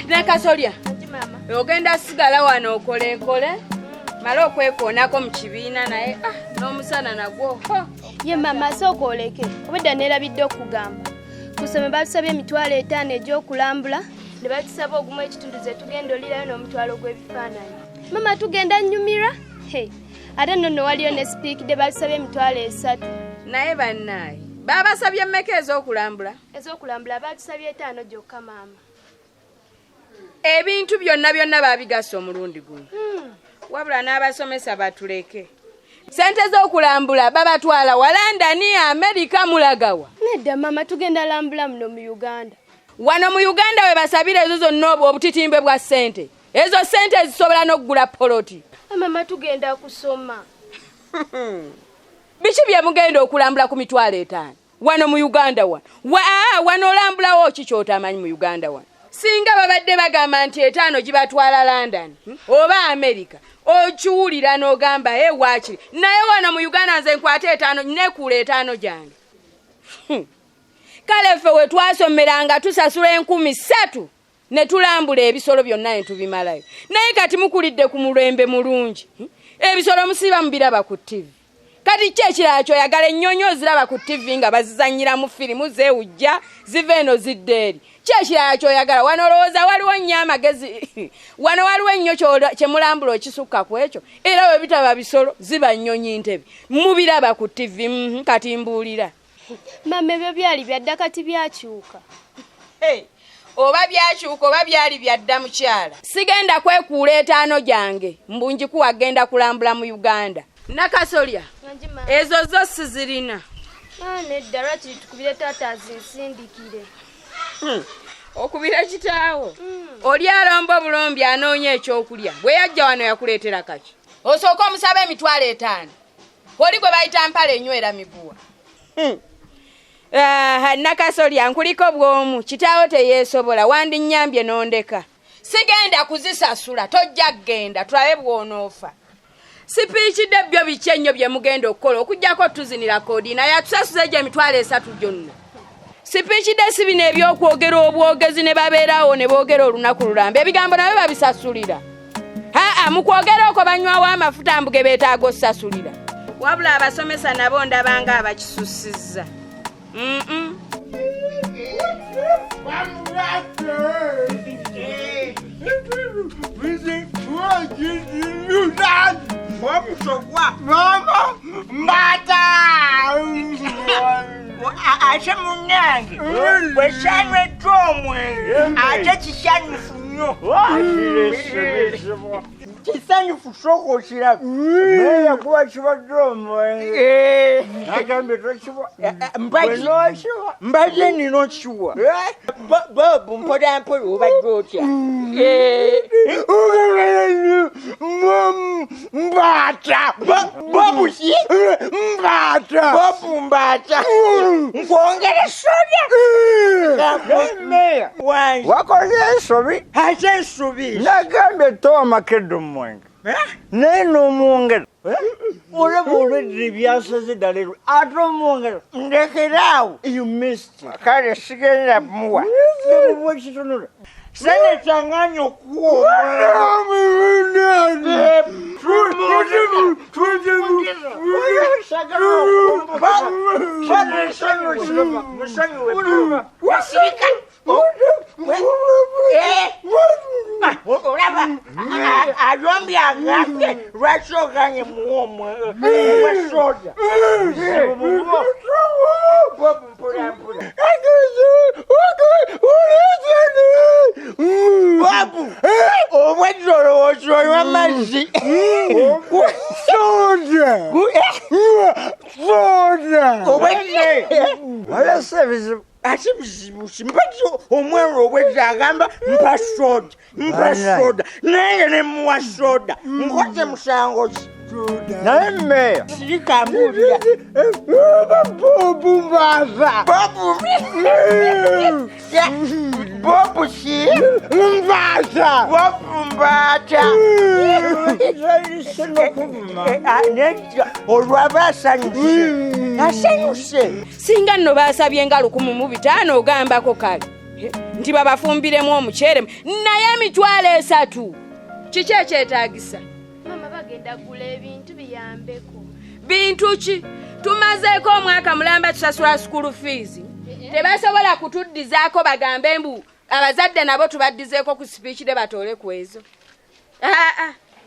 Nakasolya, ogenda sigala wano okoleekole male okwekoonako mu kibiina naye ah, n'omusana nagwo. Ye maama, asooka oleke, obwedda neerabidde okugamba. Ku ssomero batusabye 50,000 egy'okulambula, ne batusaba ogumu ekitundu ze tugenda olirayo n'omutwalo gw'ebifaananyi. Maama, tugenda nnyumirwa. Hey, ate nno nno waliyo ne sipiikidde, batusabye 30,000. Naye bannaaye, babasabye mmeka ez'okulambula? Ez'okulambula batusabye 5 gyokka, maama. Ebintu byonna byonna babigasa omulundi gumu. Wabula n'abasomesa batuleke. Sente z'okulambula babatwala wa? London, Amerika, mulagawa? Nedda maama, tugenda lambula muno mu Uganda. Wano mu Uganda we basabira ezo zonna, obwo obutitimbe bwa ssente, ezo ssente zisobola n'okugula poloti. Maama, tugenda kusoma. Biki bye mugenda okulambula ku 50,000 wano mu Uganda? Wano wano olambulawo ki kyotamanyi mu Uganda wano? Singa babadde bagamba nti 5 gibatwala London oba America, okiwulira n'ogamba e waakiri. Naye wano mu Uganda nze nkwata 5, nekuula 5 gyange. Kale ffe we twasomeranga tusasula 3000 ne tulambula ebisolo byonna ne tubimalayo. Naye kati mukulidde ku mulembe mulungi. Ebisolo musiiba mubiraba ku TV. Kati ki ekirala kyoyagala? Ennyonyi oziraba ku TV nga bazizanyiramu firimu, zeewujja, ziva eno zidda eri. Ki ekirala kyoyagala wano? Olowooza waliwo nnyo amagezi wano? Waliwo ennyo kyemulambula okisukka ku ekyo? Era we bitaba bisolo, ziba nnyonyi, ntebe, mubiraba ku TV. Kati mbuulira. Maama, ebyo byali byadda, kati byakyuka. Hey, oba byakyuka oba byali byadda, mukyala, sigenda kwekuula 5 gyange mbu njikuwa genda kulambula mu Uganda. Nakasolya, ezo zo sizirina. Ah, nedda, lwakiri tukubire taata azinsindikire. Okubira kitaawo? Oli alomba obulombi, anoonya ekyokulya. Bwe yajja wano yakuleetera kaki? Osooka omusaba 50,000. Oli gwe bayita mpale enywera miguwa. Ah, Nakasolya, nkuliko bw'omu. Kitaawo teyeesobola, wandinnyambye n'ondeka. Sigenda kuzisasula, tojja kgenda, tulabe bw'onoofa. Sipiikidde byo biki ennyo bye mugenda okukola okugjako tuzinira koodi, naye atusasuza egyo 30,000 gyonna. Sipiikidde si bino ebyokwogera obwogezi ne babeerawo ne boogera olunaku lulamba, ebigambo nabyo babisasulira. Aa, mu kwogera okwo banywawo amafuta mbu ge beetaaga osasulira. Wabula abasomesa nabo ndabanga abakisusizza. Bobusogwa. Mama, mbata. Ate munnange, bwe kyanywedde omwenge, ate kisanyufu nnyo. Kisanyufu, sooka okirabe. Meeya, kuba kibadde omwenge. Nagambye tokiwa. Bwe n'okiwa. Mbadde nina okiwa. Bobu, mpola mpola, obadde otya? Mbata. Bobu ki? Mbata. Bobu mbaata, nkwongere soda. Meeya. Wange. Wakoze ensobi. Ate ensobi? Nagambye towa Makedde omwenge. Naye n'omwongera. Olaba olwedde ebyasaze ddala erwo, ate omwongera. Ndekeraawo. You missed it. Kale sigenda muwa. Bwekitunula. Seneta nganya okuwa. Omwenge. Wasirika. Olaba ayombye, agambye lwaki oganye muwa omwe soda. Bobu, mpola mpola. Bobu, obwedde olowooza onywa mazzi. Soda. Soda. Obwedde Walese ebizibu. Ate bizibu ki? Mpati omwenge, obwedde agamba mpa soda, mpa soda, naye nemuwa soda, nkoze musango ki? Naye meeya. Sirika, mbuulira. Bobu mbata. Bobu. Bobu ki? Mbata. Bobu mbaata. Nedda, olwaba asanyuse, asanyuse. Singa nno baasabye nga 1,500, ogambako kale. Nti babafumbiremu omuceere naye 30,000 kiki ekyetaagisa? Mama bagenda kugula ebintu biyambeko. Bintu ki? Tumazeeko omwaka mulamba tusasula school fees. Tebasobola kutuddizaako bagambe mbu abazadde nabo tubaddizeeko ku speech de batoole ku ezo.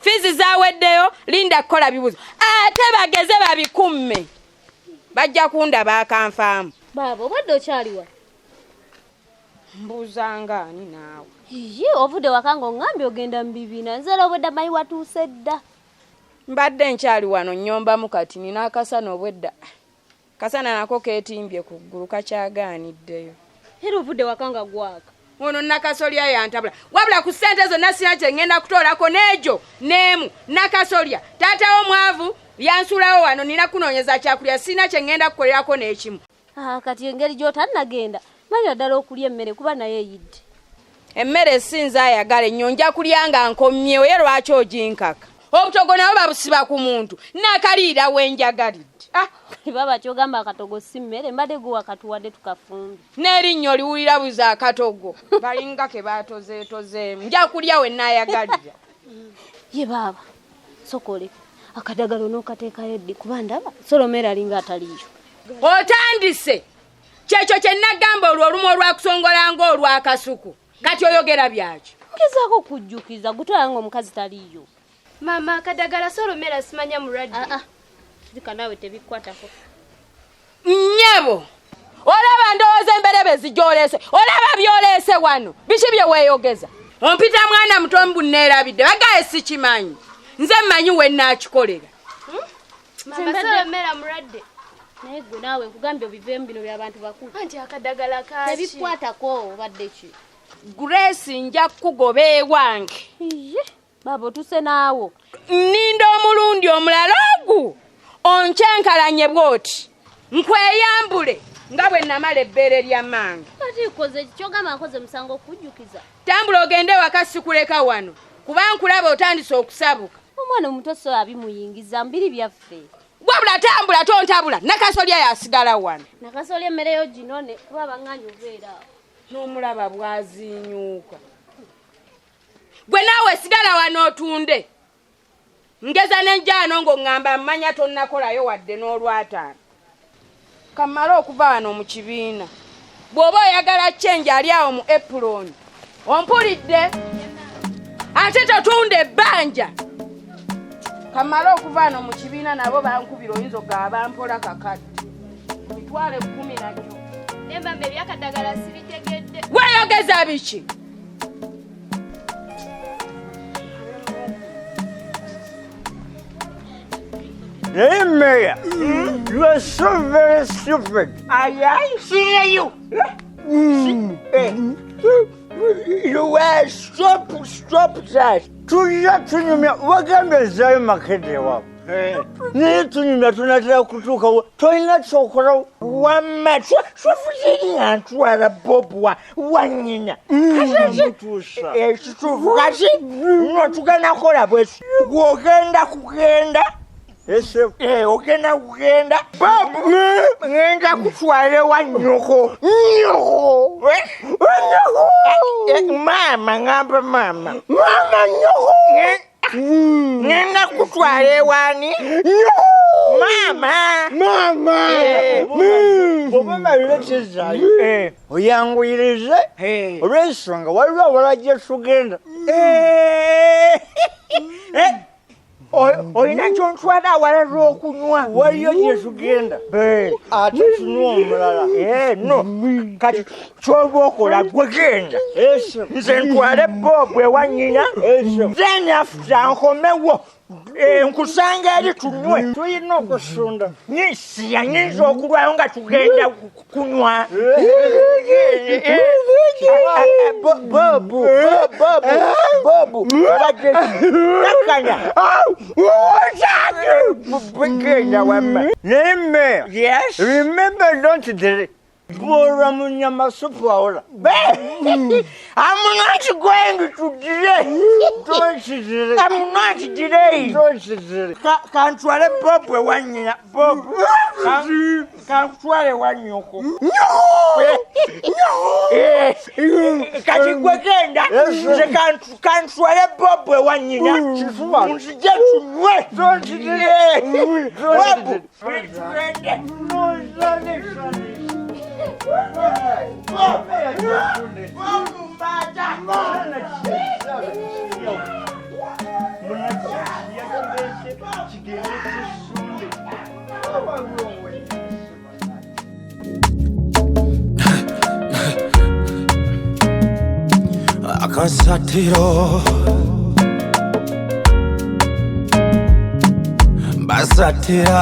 Fiizi zaaweddeyo, linda kukola bibuuzo. Ate bageze babikumme. Bajja kundaba akanfaamu. Baaba obadde okyaliwa? Mbuuzanga ani naawe? Ye ovudde waka ng'oŋŋambye ogenda mu bibiina, nze era obwedda mayi watuuse dda. Mbadde nkyali wano nnyombamu kati nina akasana obwedda. Kasana nako keetimbye ku ggulu kakyagaaniddeyo. Era ovudde waka nga gwaka. Ono Nakasolya yantabula. Wabula ku ssente zonna sirina kye ŋŋenda kutoolako n'egyo n'emu. Nakasolya taatawo mwavu yansuulawo wano nina kunoonyeza kyakulya sirina kye ŋŋenda kukolerako n'ekimu. Kati engeri gy'otannagenda manya ddala okulya emmere kuba naye eyidde. Emmere sinza ayagala ennyo nja kulya nga nkomyewo ye lwaki oginkaka? Obutogo nabo babusiba ku muntu nakaliira we njagalidde. Baba ky'ogamba akatogo si mmere mbadde gwe wakatuwadde tukafumbe. N'erinnya oliwulira buza akatogo balinga ke baatozeetozeemu nja kulya we naayagalira. Ye baaba sooka oleke akadagala onookateekayo ddi kuba ndaba Solomera alinga ataliiyo. Otandise kyekyo kye nagamba olwo olumu olwakusongola ng'olwakasuku kati oyogera byaki? Ngezaako kujjukiza gutwala ng'omukazi taliiyo. Mama akadagala Solomera simanya mulwadde. Sirika naawe tebikwatako. Nnyabo olaba ndowooza emberebezi gy'oleese olaba by'oleese wano biki bye weeyogeza? Ompita mwana muto mbu neerabidde bagaye sikimanyi nze mmanyi we nnaakikolera. Mama Solomera mulwadde. Naye gwe naawe nkugambye obiveemu bino by'abantu bakulu. Anti akadagala kaaki? Tebikwatako obadde ki? Grace nja kukugoba ewange. Baaba otuse naawo. Nninda omulundi omulala ogu onkyankalanye bw'oti nkweyambule nga bwe namala ebbeere lya mmange. Kati nkoze ki? Ky'ogamba nkoze musango okukujjukiza? Tambula ogende ewaka sikuleka wano kuba nkulaba otandise okusabuka. Omwana omuto so abimuyingiza mbiri byaffe. Wabula tambula tontabula Nakasolya yasigala wano. Nakasolya emmere yo ginone kuba baŋŋaanye obeera awo. N'omulaba bw'aziinyuuka. Gwe naawe sigala wano otunde. Ngeza n'enjaano ng'oŋŋamba mmanya tonnakolayo wadde n'olwataano. Kammale okuva wano mu kibiina. Bw'oba oyagala change ali awo mu apron. Ompulidde? Ate totunda ebbanja. Kammale okuva wano mu kibiina nabo bankubira oyinza okugaba bampola kakadde. 10,000 nagyo. Naye mama ebyakadagala sibitegedde. Weeyogeza biki? Hey, Mayor, you are so very stupid. I see you. You are stop that. Tujja tunyumya wagambye zaayo makedde waabwe. Naye tunyumya tunatera kutuukawo tolina ky'okolawo. Wamma tufuziri nga ntwala Bob wa nnyina. Ekituufu kati nno tugenda kukola bwesi. Gw'ogenda kugenda. Ogenda kugenda. Bob ngenda kutwala ewa nnyoko. Nnyoko. Maama ngamba maama. Maama nnyoko. Ngenda kutwala ewani. Maama. Maama. Bw'oba malira kizaayo. Oyanguyirize. Olw'ensonga waliwo awalala gye tugenda. Olina kyontwala awalala okunywa. Waliyo gye tugenda. Ate tunywa omulala. No. Kati ky'oba okola gwe genda. Nze ntwale Bob ewa nnyina. Then after nkomewo. Nkusanga eri tunywe. Tulina okusunda. Nsiya nyinza okulwayo nga tugenda kunywa. Bob. Takanya. Genda wamma. Naye Mayor. Yes. Remember don't delay. Bora munyama supu awola. I'm not going to delay. Don't delay. I'm not delaying. Don't delay. Kantwale Bob wanyina. Bob. Kantwale wanyoko. No! No! Kati gwe genda. Nze kantwale Bob wanyina. Nzije tunywe. Don't delay. Bob. No, sorry, sorry. Akasatiro basatira.